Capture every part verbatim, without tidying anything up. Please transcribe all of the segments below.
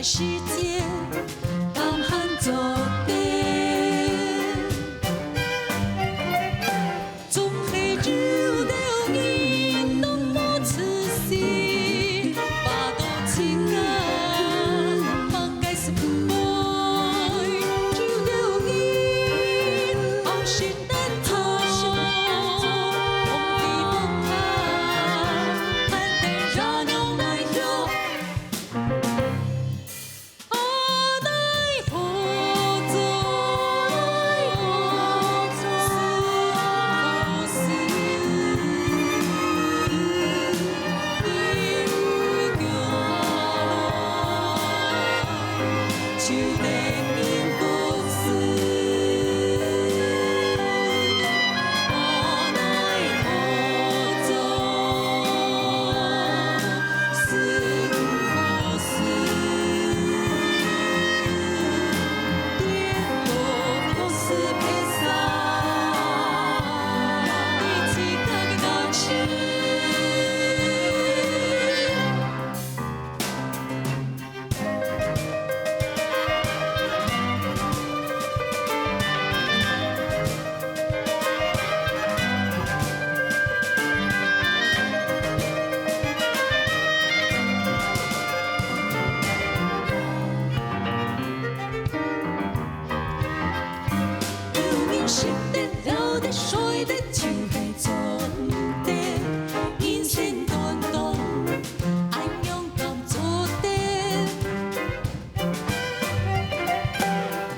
世界，敢還做得？總係有兜人攏無出世，巴肚自家，吂該是毋會，有兜人好心難做，風雨風雨，看得人仰來向。 有人食得了得，睡得就係做得，人生短短，恁樣敢做得？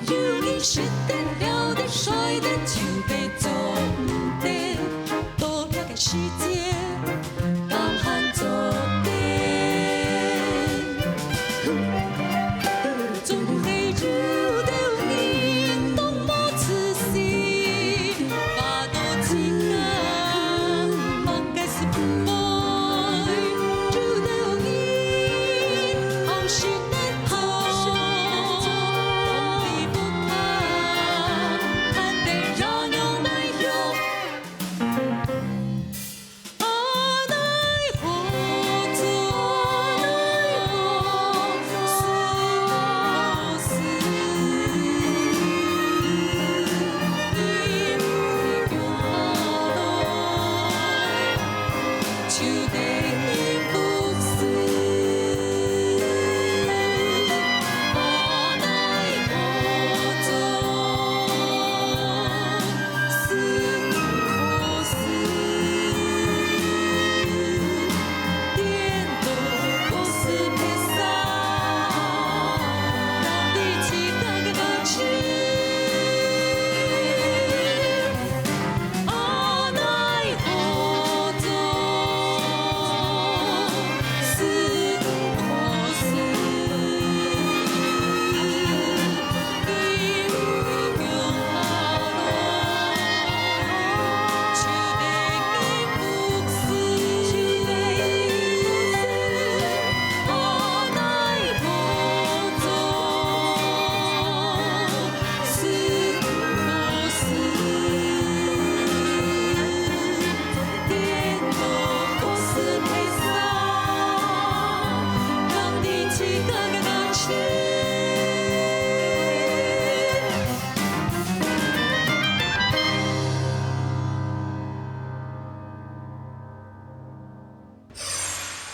有人食得了得，睡得就係做得，到這个世界，敢還做得？總係有兜人攏無出世，巴肚自家，吂該是毋會，有兜人好心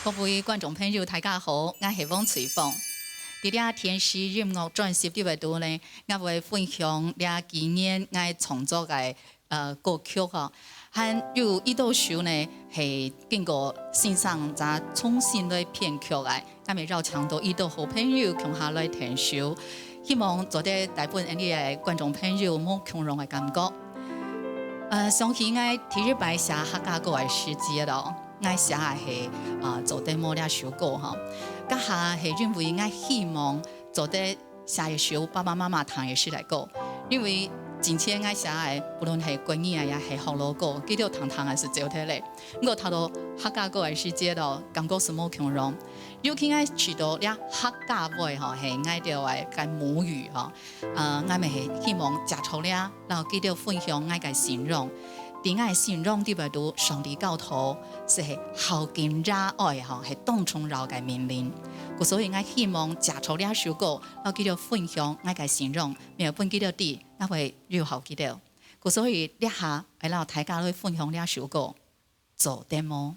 各位觀眾朋友，大家好，𠊎係黃翠鳳。在這電視音樂專輯裡肚呢，𠊎會分享這幾年𠊎創作个，呃，歌曲吼。還有一到首呢，係經過先生再重新來編曲个，𠊎也邀請到一到好朋友共下來聽首，希望做得帶分𠊎俚个觀眾朋友無共樣个感覺。呃，想起𠊎第一擺寫客家歌个時節咯， 𠊎寫个係，啊，做得無這首歌吼。該下係因為𠊎希望做得寫一首爸爸媽媽聽得識个歌，因為之前𠊎寫个，不論係國語啊，也係學老歌，佢兜聽聽仔就走忒咧。毋過聽到客家歌个時節咯，感覺就無共樣。尤其𠊎試著這客家話吼，係𠊎兜个，个母語吼。呃，𠊎乜係希望藉著這，摎佢兜分享𠊎个心願。在𠊎个信仰裡背肚，上帝教導，係孝敬爺哀吼，係當重要个命令。故所以𠊎希望藉著這首歌，摎佢兜分享𠊎个信仰，乜分佢兜知，𠊎會有孝佢兜。故所以這下，𠊎摎大家來分享這首歌，做得無？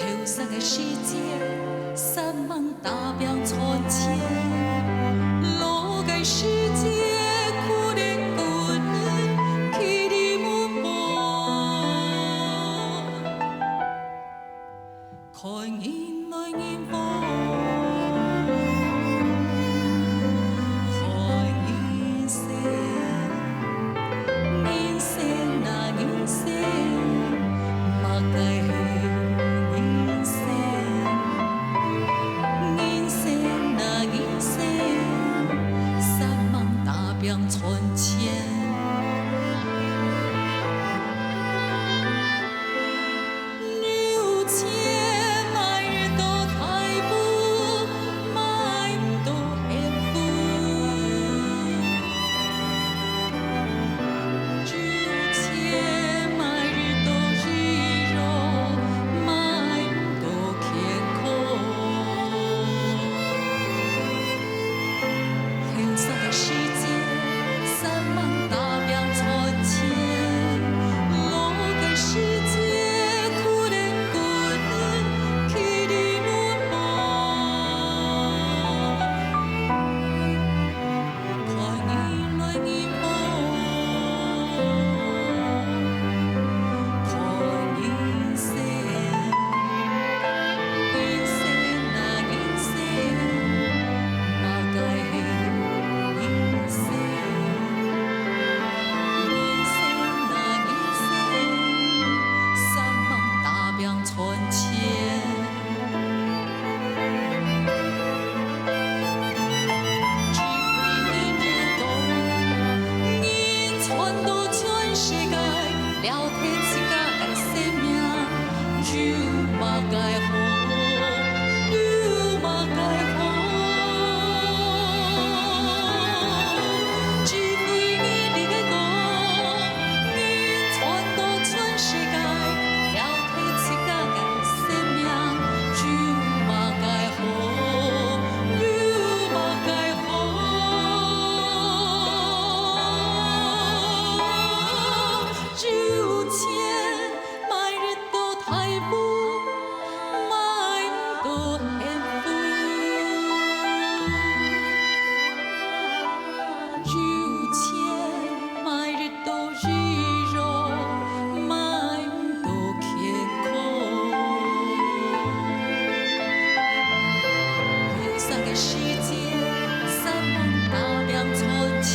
後生个時節，煞猛打拚賺錢，老个時節，苦練骨力，徛佇門旁，看人來人往，看人生。 人生啊人生，麼个係人生？人生啊人生，煞猛打拚賺錢。有錢買得到大富， 買毋到幸福。有錢買得到自由，買毋到健康。後生个時節，煞猛打拚賺錢，老个時節，苦練骨力，徛佇門旁。 看人來人往，看人生。人生啊人生，麼个係人生？人生啊人生，煞猛打拚賺錢。 除非人有講，人賺到全世界，了忒自家个性命，有麼个好？有麼个好？除非人你个講，人賺到全世界，了 忒自家个性命，有麼个好？有麼个好？有錢買得到大富，買毋到幸福。有錢買得 到自由，買毋到健康。後生个時節，煞猛打拚賺錢，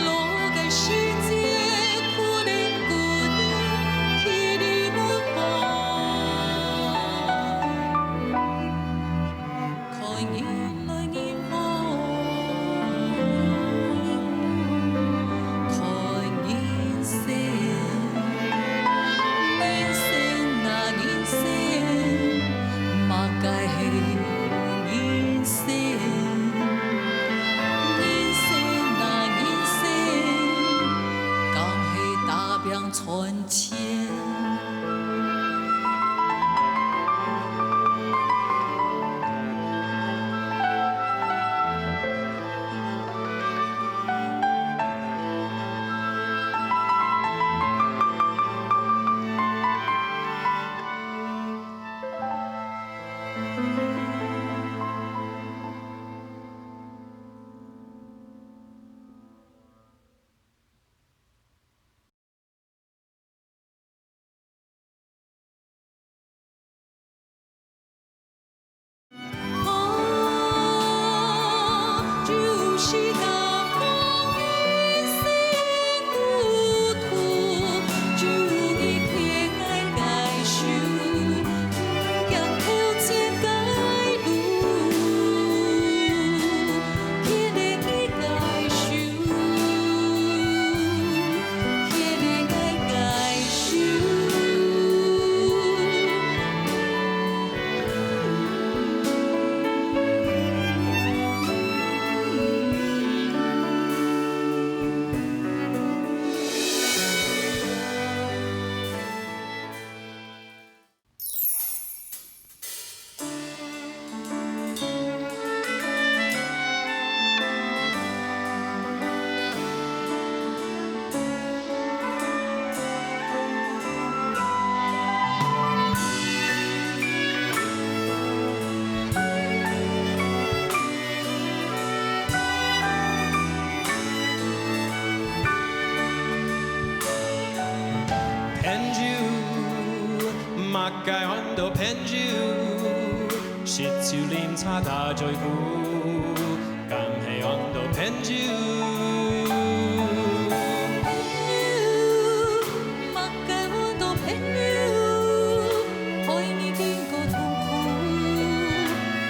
老个時節，苦練骨力，徛佇門旁。 看人來人往，看人生。人生啊人生，麼个係人生？人生啊人生，敢係打拚賺錢？个安到朋友，食酒啉茶打嘴鼓，敢係安到朋友？朋友，么个安到朋友？愛你經過痛苦，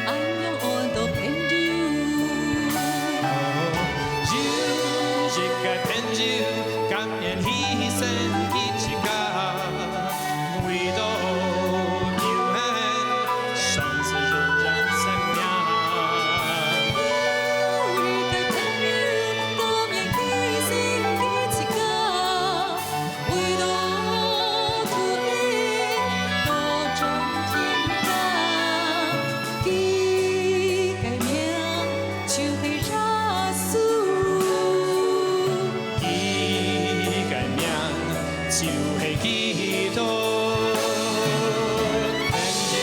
恁樣安到朋友？有一个朋友，甘願犧牲佢自家。 為到救恩，上帝仍然生命。有一个朋友，甘願犧牲佢自家，為到救恩，到上天家。佢个名就係耶穌。 佢个名就係基督。朋友，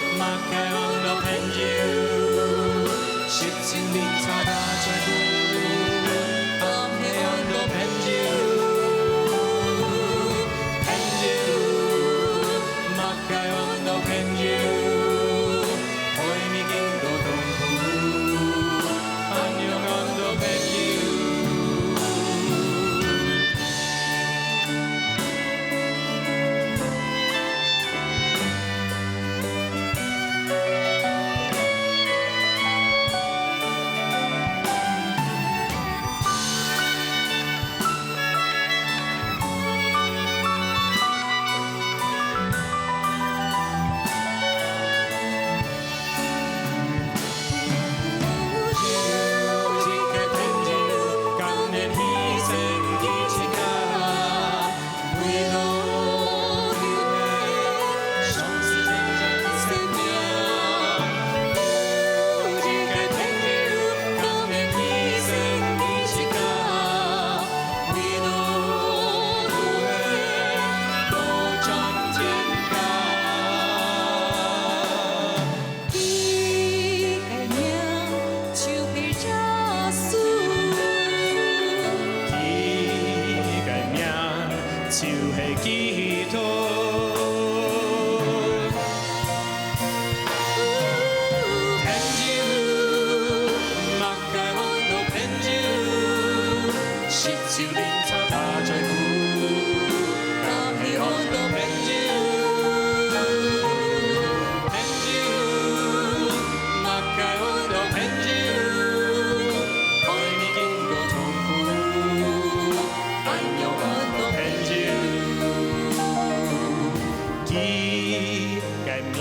麼个安到朋友？食酒啉茶打嘴鼓，敢係安到朋友？朋友，麼个安到朋友？ 愛你經過痛苦，恁樣安到朋友。 佢个名就係耶穌。佢个名就係基督。朋友，麼个安到朋友？食酒啉茶打嘴鼓，敢係安到朋友？朋友，麼个安到朋友？愛你經過痛苦，恁樣安到朋友。佢个名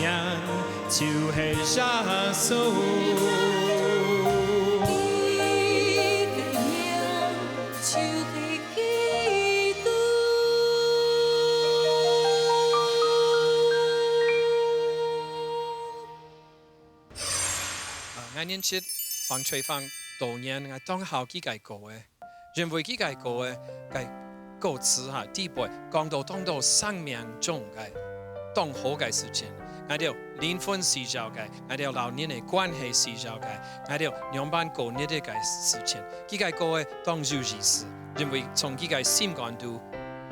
就係耶穌。佢个名就係基督。啊，𠊎認識黃翠芳多年，𠊎當好佢个歌誒。 因為佢个歌个，个歌詞哈，底背講到當多生命中个當好个事情，𠊎兜靈魂需要个，𠊎兜摎人个關係需要个，𠊎兜仰般過日子个事情，佢个歌个當有意思，因為從佢个心肝肚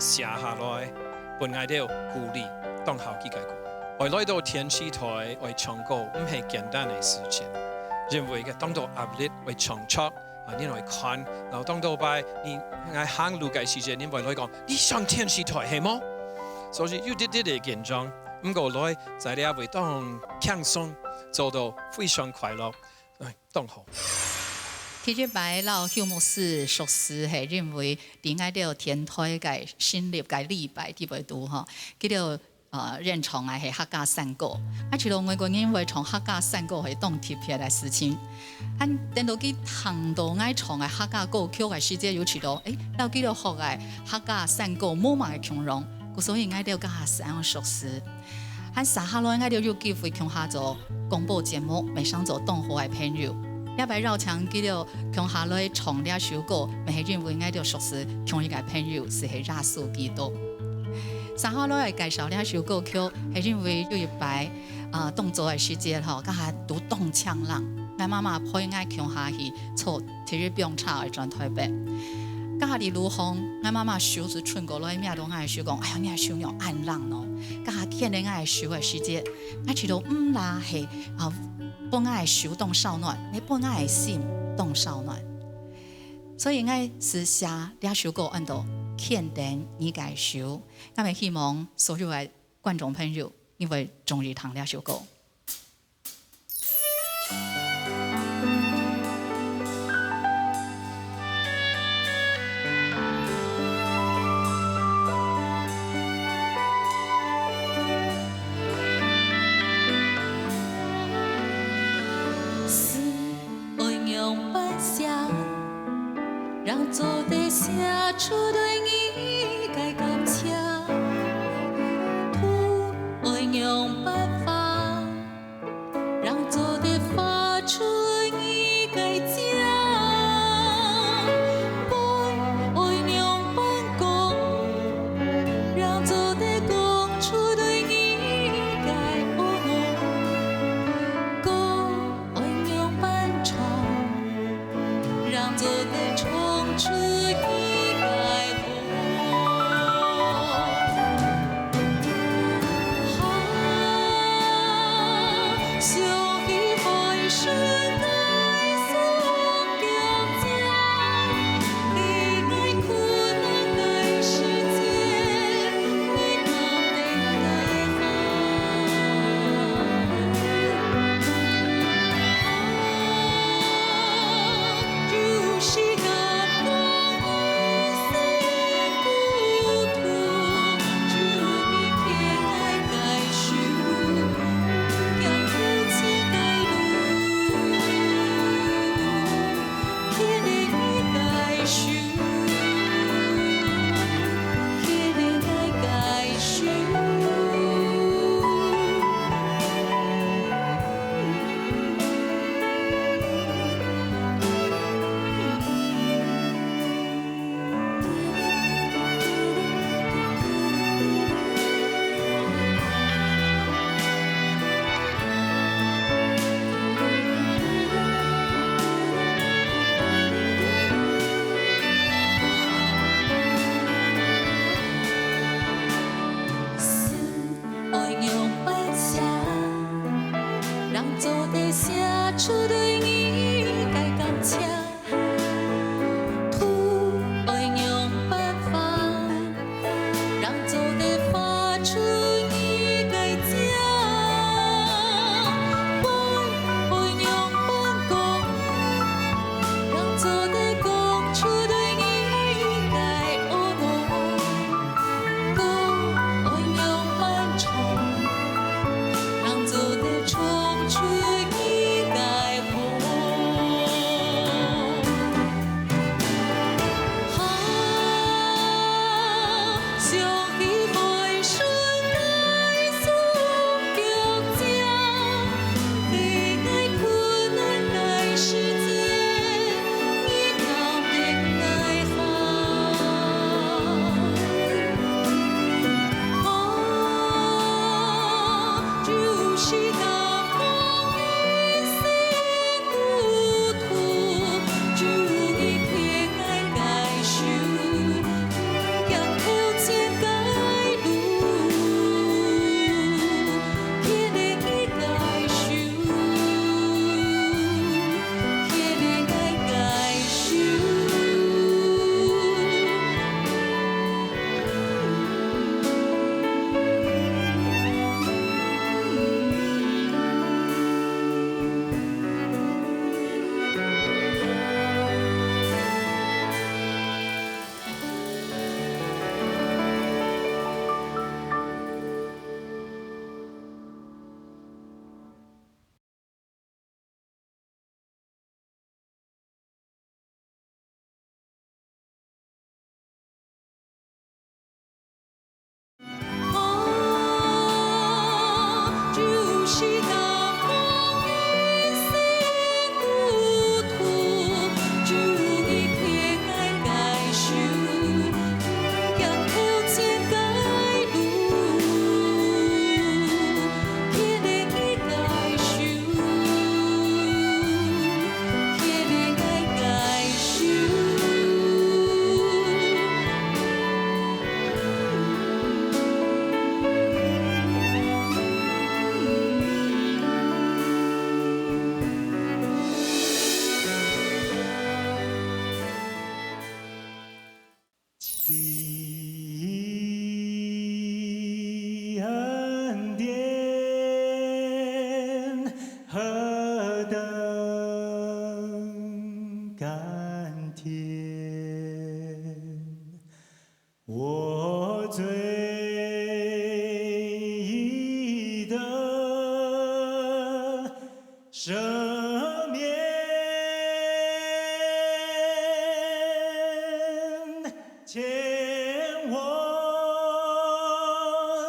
寫下來，分𠊎兜鼓勵，當好佢个歌。愛來到電視台，愛唱歌，毋係簡單个事情，因為个當多壓力，愛創作， 啊，人來看，然後當多擺，你，𠊎行路个時節，人會來講：「你上電視台係無？」所以有滴滴个緊張，毋過來在這位當輕鬆，做到非常快樂，哎，當好。第一擺摎邱牧師熟識係因為在𠊎兜電台个成立个禮拜，知毋知吼？佢兜 呃，演唱个係客家山歌。啊，知道外國人會唱客家山歌係當特別个事情。啊，等到佢聽到𠊎唱个客家歌曲个時節，又知道，誒，摎佢兜學个客家山歌無麼个共樣，故所以𠊎兜較相熟識。啊，續下來𠊎兜有機會共下做廣播節目，乜成做當好个朋友。這擺邀請佢兜共下來唱這首歌，乜係因為𠊎兜熟識共一个朋友，就係耶穌基督。 續下來介紹這首歌曲，係因為有一擺，啊，當早个時節吼，該下堵當清冷，𠊎媽媽陪𠊎共下去坐第一枋車來轉臺北。該下佇路項，𠊎媽媽手就伸過來，摸著𠊎个手講：「哎呀，你个手仰恁冷哦！」該下牽著𠊎个手个時節，𠊎試著毋單係啊，分𠊎个手當燒暖，也分𠊎个心當燒暖。所以𠊎就寫這首歌安到《牽等你个手》，𠊎也希望所有个觀眾朋友，你會中意聽這首歌。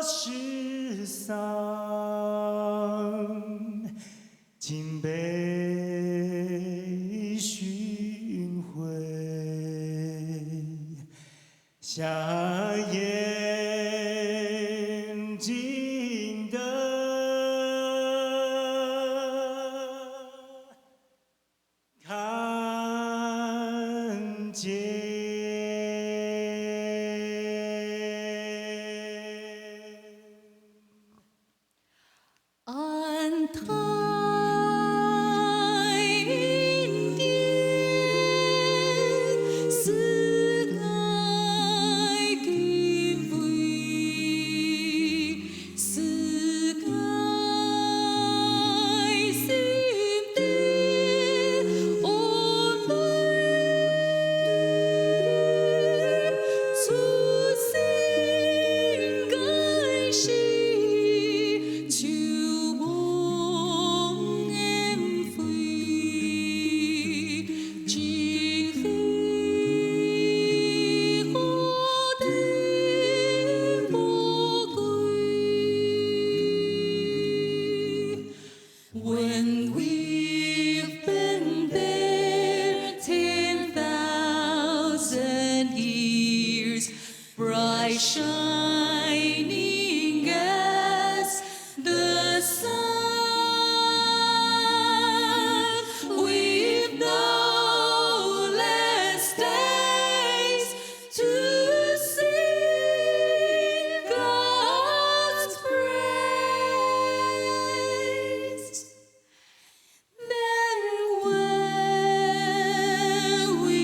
世上，敬拜巡回，瞎眼睛的 看见。安泰恩典，世界敬畏。 世界心底安慰，初心改是，就望恩惠，真係何等寶貴。 When we've been there ten thousand years, bright shining as the sun, we've no less days to sing God's praise than when we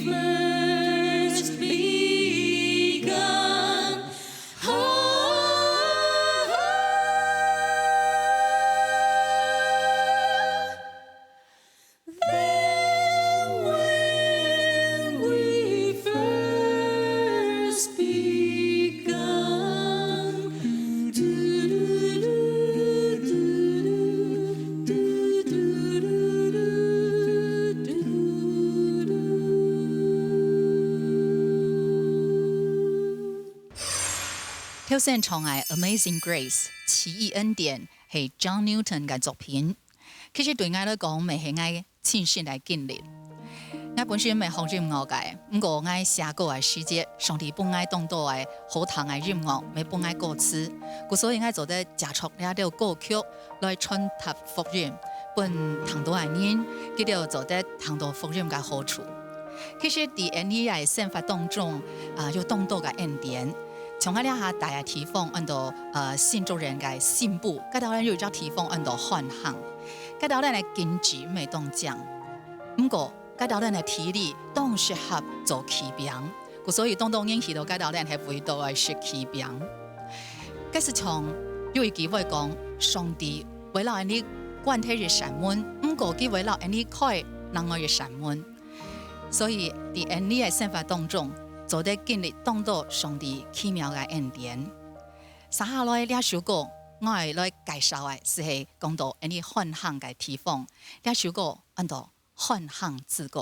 first begun. Than when we first begun. 頭先唱个《Amazing Grace》，奇異恩典，係John Newton个作品。其實對𠊎來講，乜係𠊎 親身个經歷。𠊎本身毋係學音樂个，毋過𠊎寫歌个時節，上帝分𠊎當多个好聽个音樂，乜分𠊎歌詞，故所以𠊎做得藉著這兜歌曲來傳達福音，分當多个人，佢兜做得聽到福音个好處。其實，在恩俚个生活當中，啊，有當多个恩典。像𠊎這下戴个地方，安到，呃，新竹縣个新埔，該兜有一隻地方安到漢坑。 該兜人个經濟毋係當靚，毋過該兜人个地理當適合做柿餅，故所以當多人去到該兜人係為著愛食柿餅。該時常有一句話講，上帝會摎𠊎俚關忒一扇門，毋過佢會摎𠊎俚開另外一扇門。所以，在𠊎俚个生活當中，做得經歷當多上帝奇妙个恩典。接下來這首歌，𠊎愛來介紹个就係 講到𠊎俚漢坑个地方，這首歌安到《漢坑之歌》。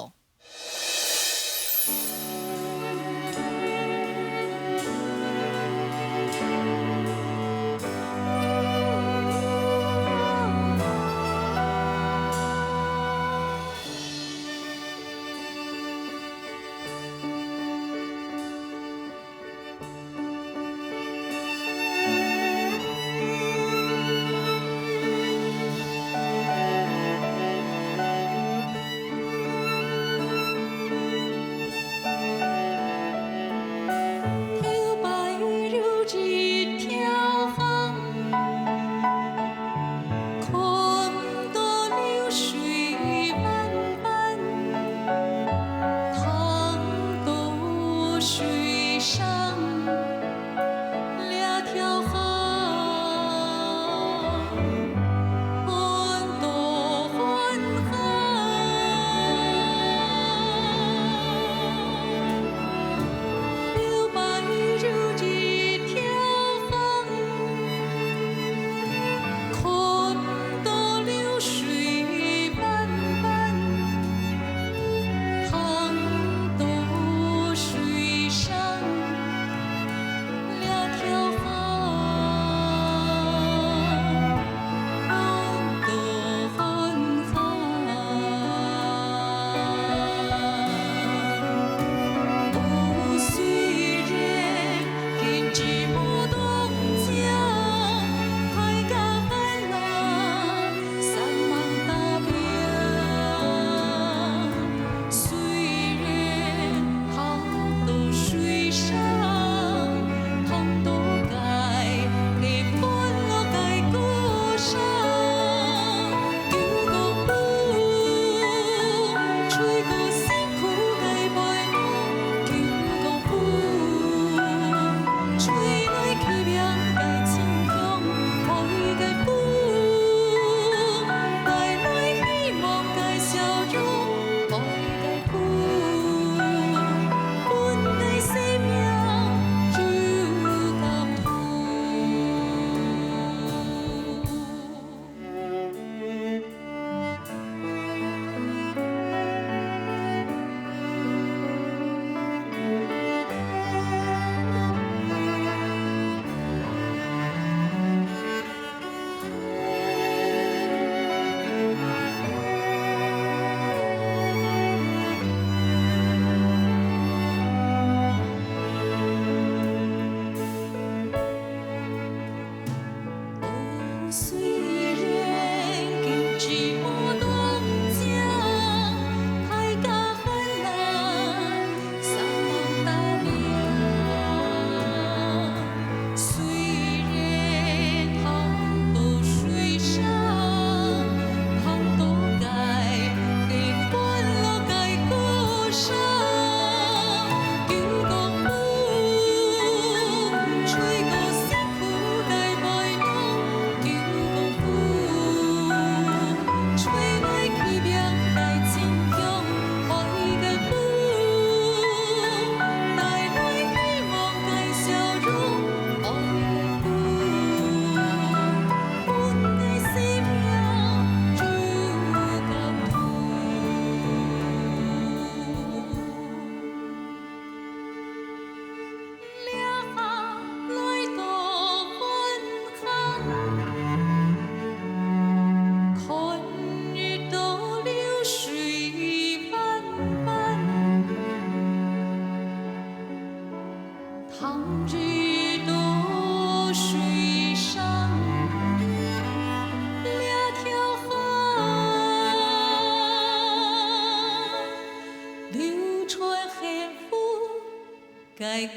白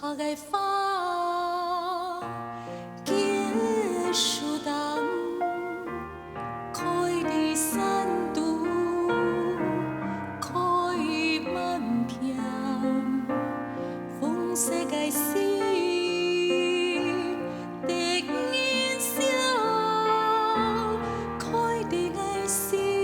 白个花，结树顶，开在山肚，开满片。红色个心，得人惜，开在个心。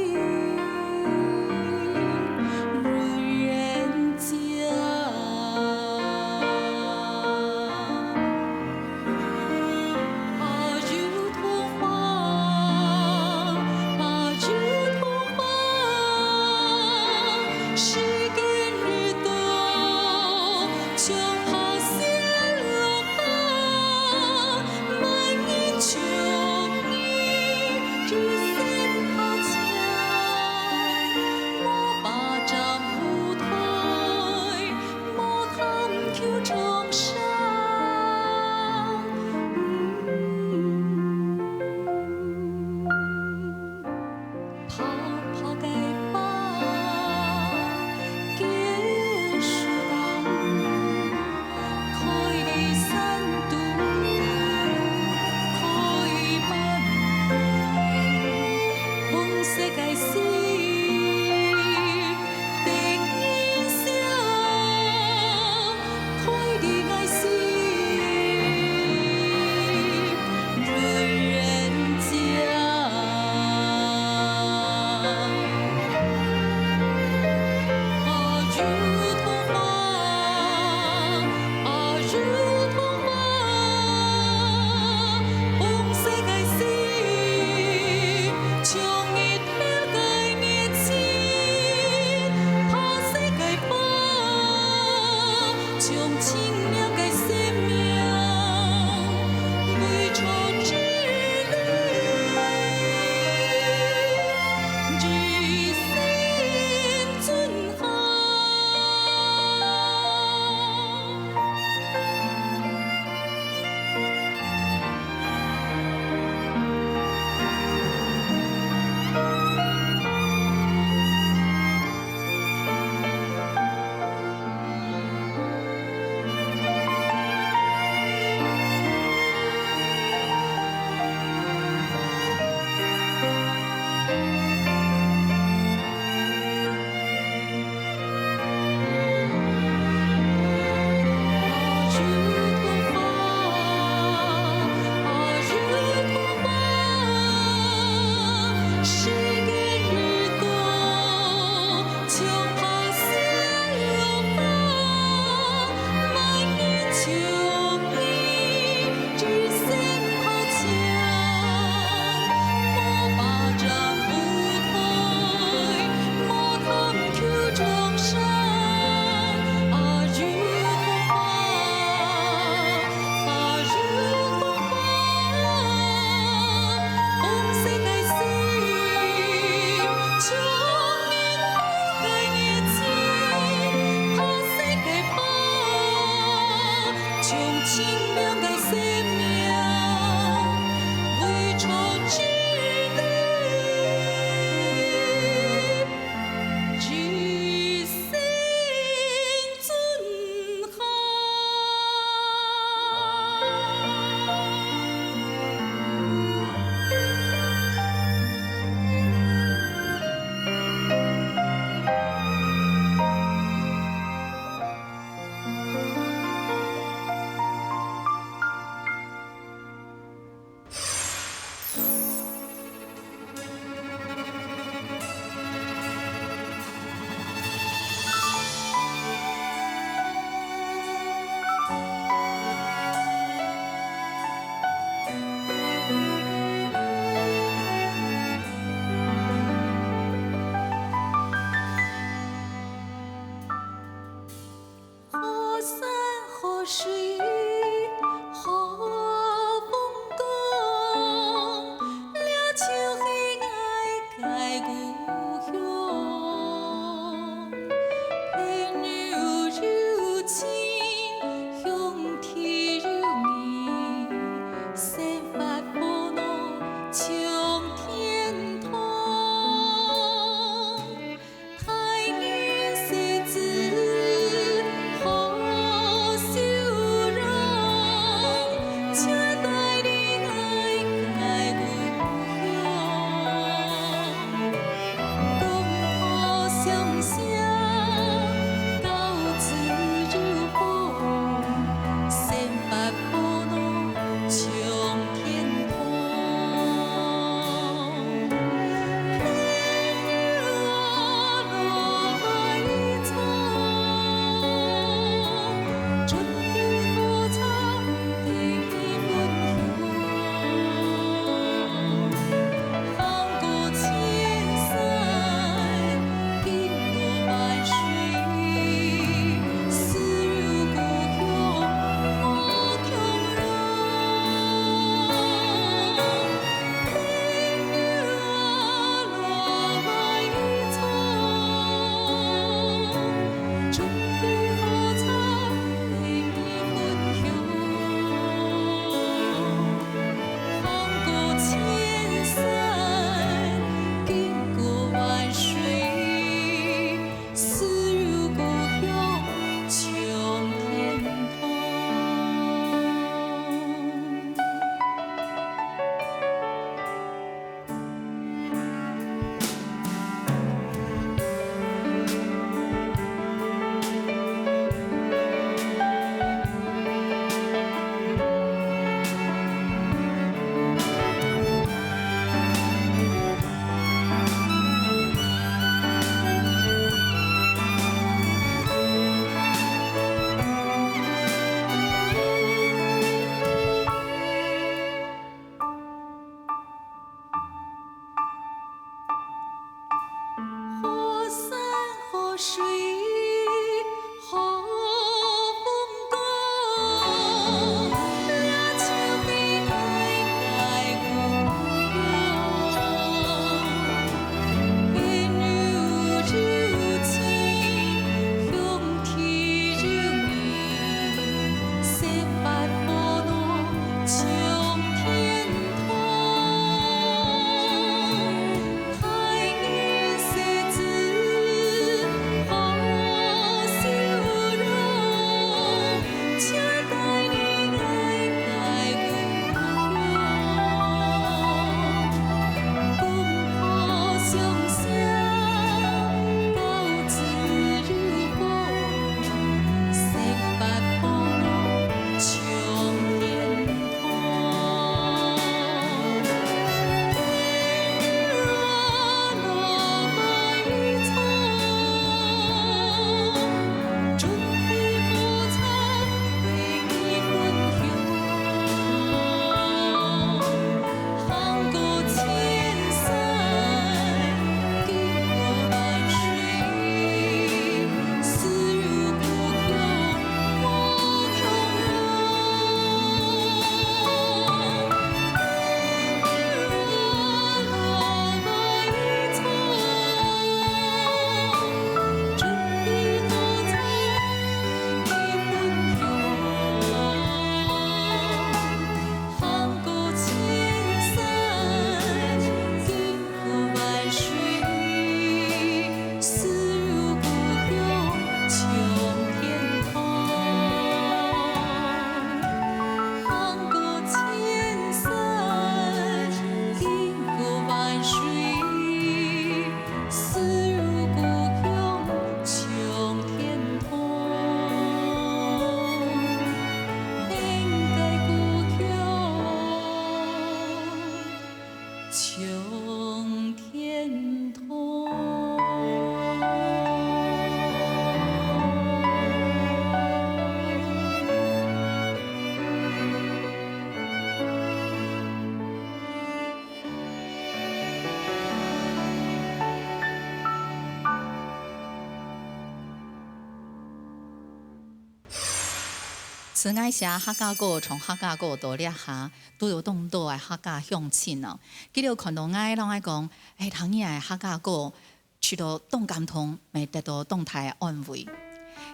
自𠊎寫客家歌，從客家歌到這下，都有當多个客家鄉親哦。佢兜看到𠊎，摎𠊎講：「哎，聽你个客家歌，試著當感動，乜得到當大个安慰。」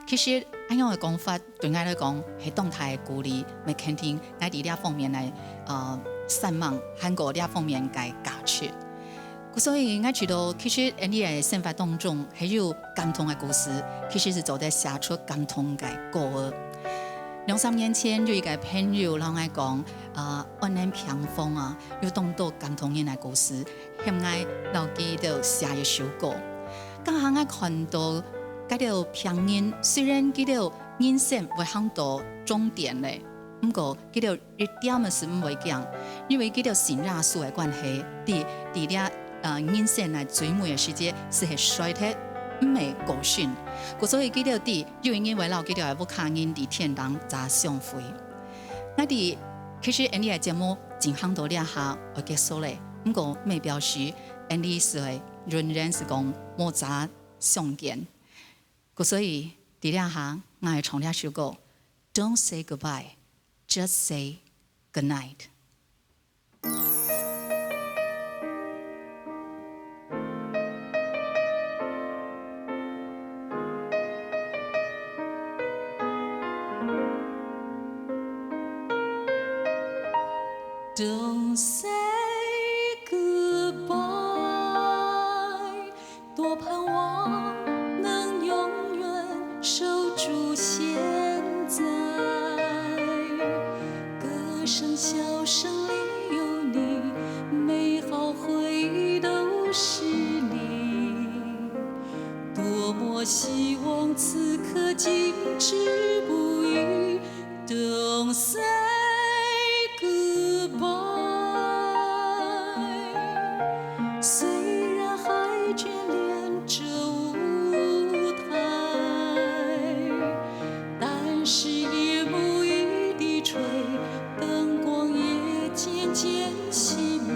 其實，恁樣个講法，對𠊎來講，係當大个鼓勵，乜肯定𠊎在這方面个，呃，善望，還過這方面个價值。 所以，𠊎知道，其實，𠊎俚个生活當中，還有感動个故事，其實係做得寫出感動个歌个。兩三年前，有一個朋友摎𠊎講，呃，安南平方啊，有當多感動人个故事，喊𠊎摎佢兜寫一首歌。剛好𠊎看到，該兜病人，雖然佢兜人生會行到終點咧， 毋過，佢兜一點仔係毋會驚，因為佢兜信耶穌个關係，在，在這，呃，人生个最尾个時節，係會衰忒，毋會過身。故所以佢兜知，有一日會摎佢兜个屋下人在天堂再相會。𠊎知，其實𠊎俚个節目進行到這下愛結束咧，毋過，乜表示𠊎俚係會永遠係講無再相見。 故所以，在這下，𠊎愛唱這首歌，Don't say goodbye, just say goodnight. Don't say goodbye, 多盼望能永远守住现在。歌声、笑声里有你，美好回忆都是你。多么希望此刻静止不语， Don't say goodbye。虽然还眷恋这舞台，但是夜幕已低垂，灯光也渐渐熄灭。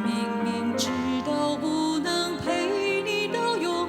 明明知道不能陪你到永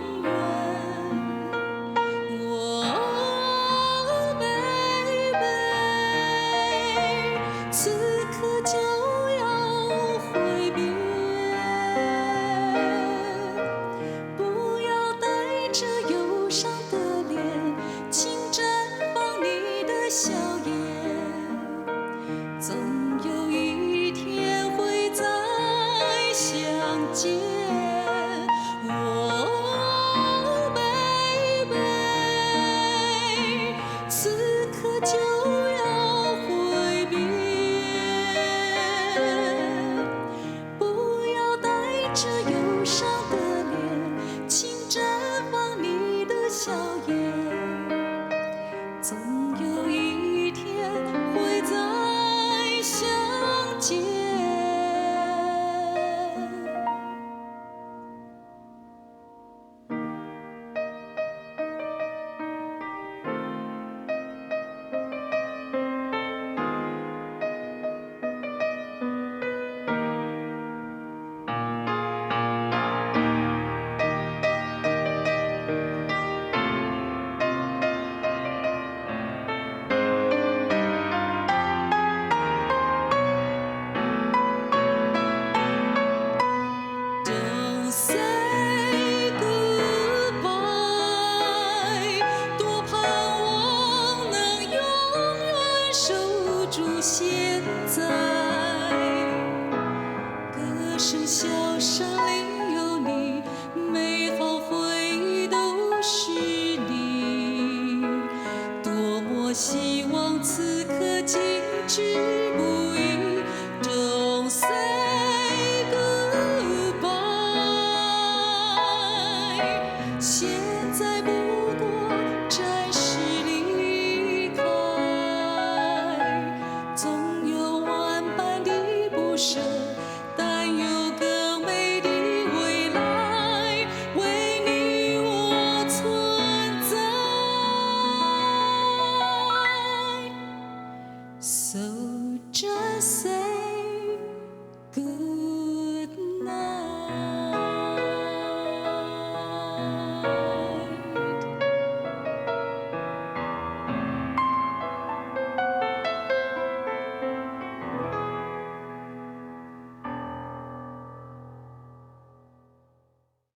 现在不过暂时离开，总有万般的不舍，但有更美的未来为你我存在。So